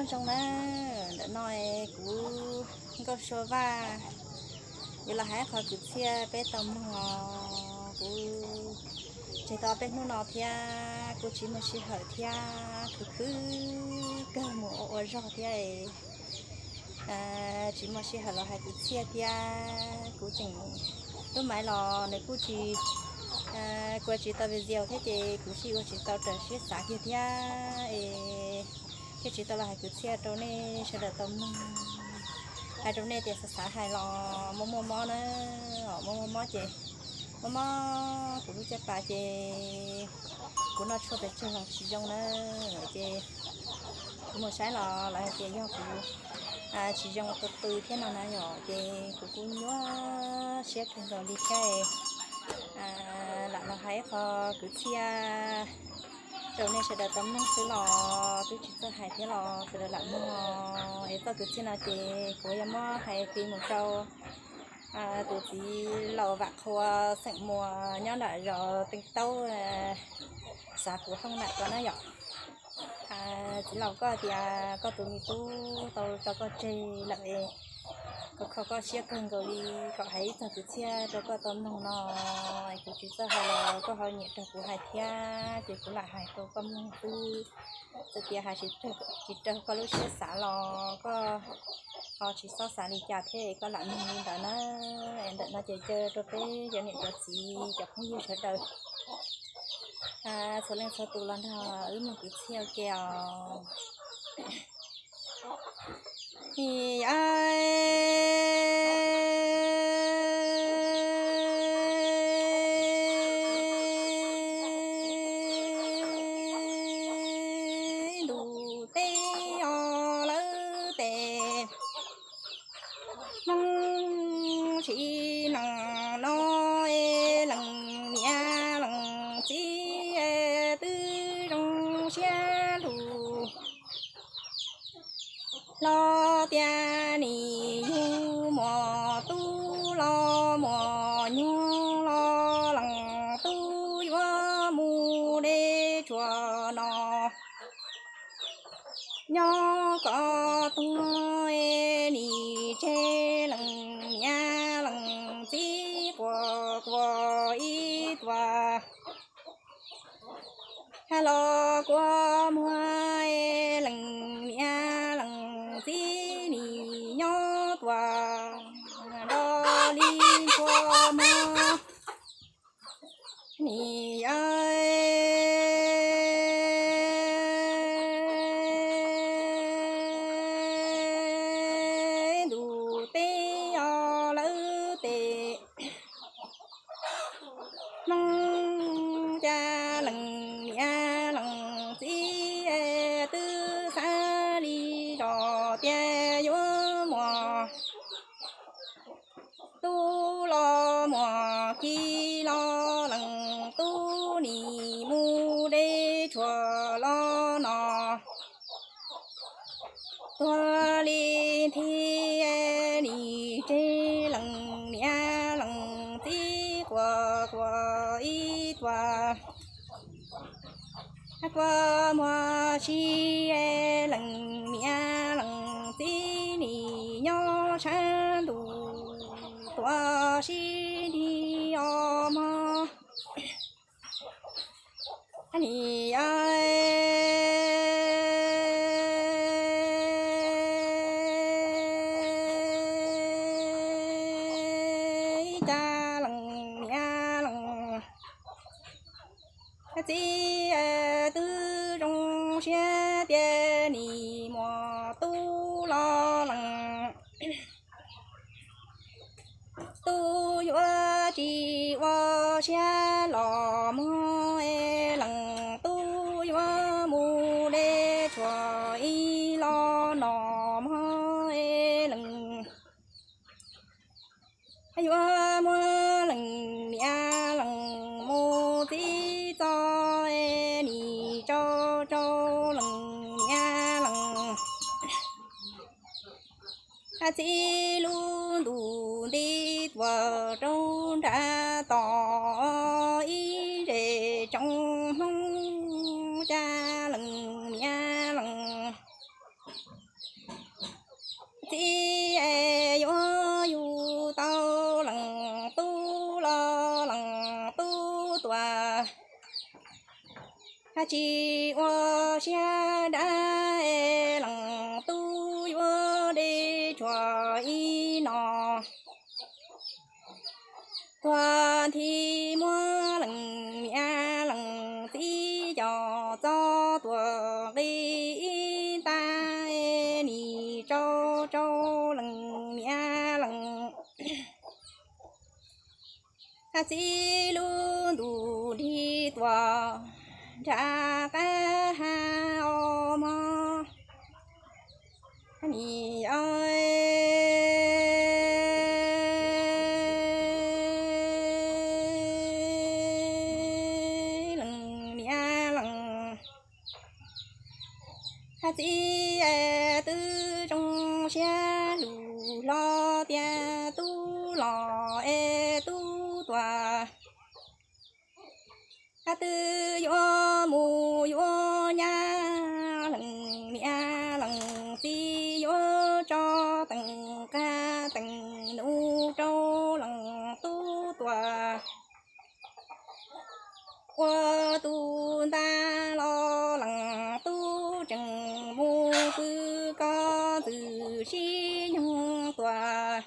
Nyob zoo na, ntawm no kuv Nkauj Sua Vaj yuav los hais qhov kwv txhiaj peb tau mloog os. Kuv tseg tau peb hnub no thiab kuv tsis muaj sij hawm thiab khwv khwv kawg mus ua ua zog thiab, tsis muaj sij hawm los hais kwv txhiaj thiab. Kuv tseem, lub maiv los nws kuj tsis, kuv tsis tau video thiab ces kuv sij ua tsis tau raws siab xav kiag thiab es thiaj tsis tau los hais kwv txhiaj rau nej sawv daws tau mloog. Hais rau nej tias xav xav hais los muaj muaj mob na, muaj muaj mob ces muaj mob kuv lub caj pas ces kuv noj tshuaj pes tsawg los tsis zoo na, ces kuv mus saib los lawv hais tias yog kuv tsis zoo tus qw thiab no na yom, ces kuv kuj nyuaj siab kawg nkaus li thiab. Lam los hais ib qho kwv txhiaj rau nej sawv daws tau mloog xwb los twb tsis txawj hais thiab los sawv daws lam mloog. Es txoj kwv txhiaj no ces kuv yuav muab hais fij mus rau tus txiv laus Vam Qhua xeem Muas nyob nram zos Teej Taub, xav Kuv Hooj Nam ko na yom. Txiv laus, koj tias koj tus me tub tau tso koj tseg lawm, koj kho koj siab kawg nkaus li kom hais ib txog kwv txhiaj rau koj tau mloog no. Kuv tsis txawj hais los koj ho nyiam raug kuv hais thiab ces kuv lam hais rau koj mloog xwb. Txawm tias hais tsis raug koj lub siab xav los koj ho tsis txhob xav li cas thiab koj lam mloog li ntawd na. Ntawm no ces caw rau peb cov niam cov txiv cov phooj ywg sawv daws txhua leej txhua tus los nrog wb mloog kwv txhiaj ua ke os. Ntuj teb os lawv tes, Hmoob tsis neej no, leej niam leej txiv twb zoo siab lug. Los tias nim yug muam tub los muam nyuj los leej tub yuav mus deb tsuas no. Nyob koj tuag nim tseg leej niam leej txiv quas quas ib tuas. Hais los kua muag leej niam leej txiv nim nyob tuas nro li ntshuas mog. Nim yog ntuj teb os lawv tes, Hmoob cas leej niam leej txiv twb xav li zos tias yuav muam tub los muam kiv los leej tub nim mus deb tshuas los no. Tuag li nthi nim tseg leej niam leej txiv quas quas ib tuas. Kua muag si leej niam leej txiv nim nyob tshav ntuj tuaj sib nrig os mog. Nim yog ib cas leej niam leej txiv twb zoo siab tias nim muam tub los leej tub yuav tsis ua siab los mog, leej tub yuav mus deb tshuas ib los no mog, leej yuav muab leej niam leej mus txib txoj nim tsau tsau leej niam leej txiv lub ntuj nti tuaj rau nram toj ib zej tsoom Hmoob cas leej niam leej Tsis ua siab dab es leej tub yuav deb tshuav ib no. Tuag nthi muab leej niam leej txiv coj txog tuag nqi ib nta es nim tsau rau leej niam leej txiv lub ntuj nrig tuam nram qab hav os mog. Nim leej niam leej txiv es twb zoo siab lus hlo tias tub los es tub tuag. Twb yuav mus yuav nyab, leej niam leej txiv yuav tso teem qab teem nus rau leej tub tuag. Ua tus ntag los leej tub tseem mus pw koj ntxwg sib nyoog tuag.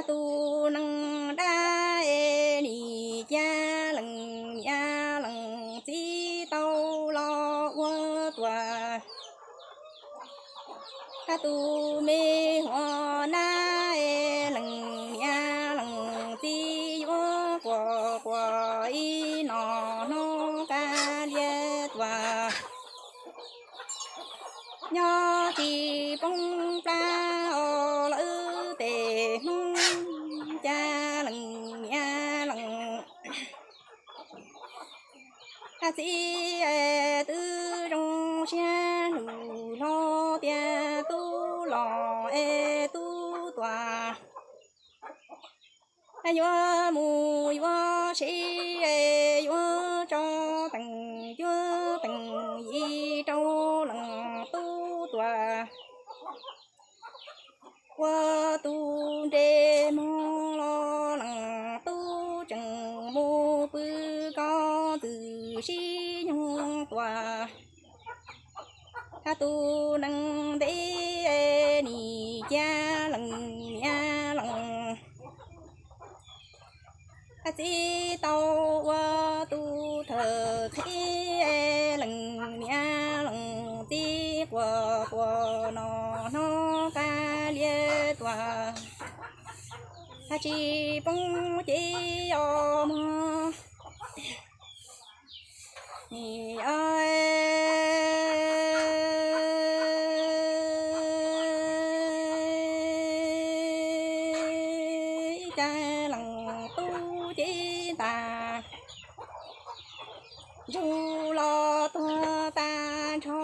Tus neeg dab es nim cia leej niam leej txiv tau los ua tuag. Tus me hua nab es leej niam leej txiv yuav quas quas ib no hnub qab liab tuag. Nyob tsis poob plab os lawv tej Hmoob, cas leej niam leej txiv es twb zoo siab lus hlo tias tub los es tub tuag. Yuav mus yuav si es yuav tso teem yuav teem yi rau leej tub tuag. Ua tus nres mog los leej tub tseem mus pw koj ntxwg sib nyoog tuag. Tus neeg ntev nim cia leej niam leej txiv tau ua tus thawj qhib, leej niam leej txiv quas quas no hnub qab liab tuag. Tsis poob ces os mog. Nim cas leej tub cev tas, ntsuag los tuag tag nrho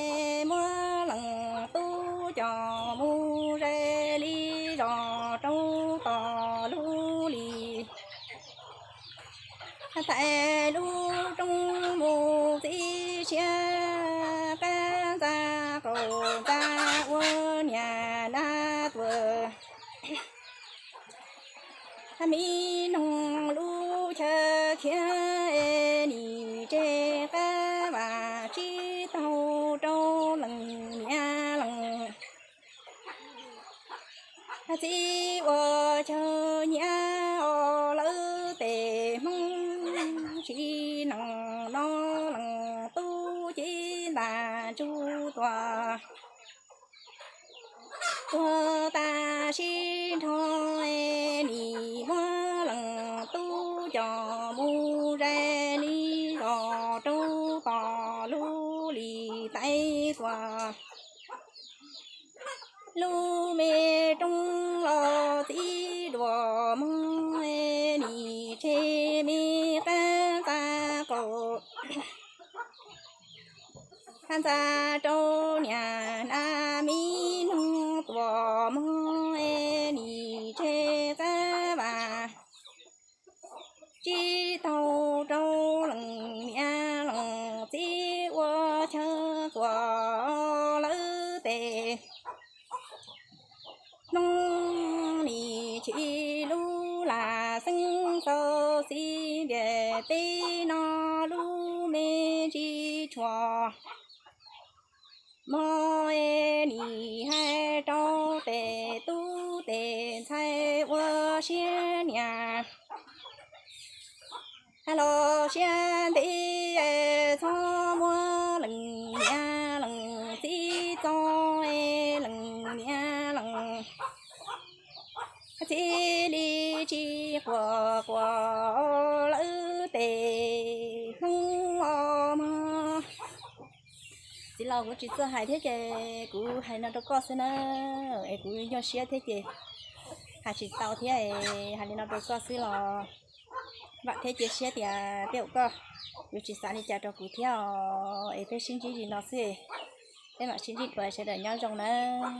es muab leej tub coj mus ze li zos rau tom lub lis. Tais lub roob mus txiv siab, qab ntxa qaum ntxa ua niam nab tuag. Me noog lub chaw khiav es nim tseg qab vam tsib taug rau leej niam leej txiv ua chaw nyiam os lawv tej Hmoob, tsis neej no leej tub cev ntas ntsuag tuag. Tuag tag sib nrho es nim muab leej tub coj mus ze li zos rau tom lub lis tais tuag. Lub me roob los txiv duas mog es nim tseg me qab ntxa qaum ntxa rau niam nab me noog tuas mog es nim tseg qab vam tsib taug rau leej niam leej txiv ua chaw quas lawv tej Hmoob, nim chim lub lam xeeb txaus txiv ntiaj teb no lub tshua. Mob nim hais rau tes tub tes ntxhais ua siab niam, hais los siab ntev, txhob muab leej niam leej txiv txo, leej niam leej txiv li tsis quaj quaj lawv tes hnub os mog. Txiv laus, kuv tsis txawj hais thiab ces kuv hais no rau koj xwb na, es kuv nyuaj siab thiab ces hais tsis tau thiab, hais li no rau koj xwb los vam thiab cia siab tias tej zaum koj yuav tsis xav li cas rau kuv thiab os, es peb sib ntsib li no xwb, peb mam sib ntsib dua, sawv daws nyob zoo nawb.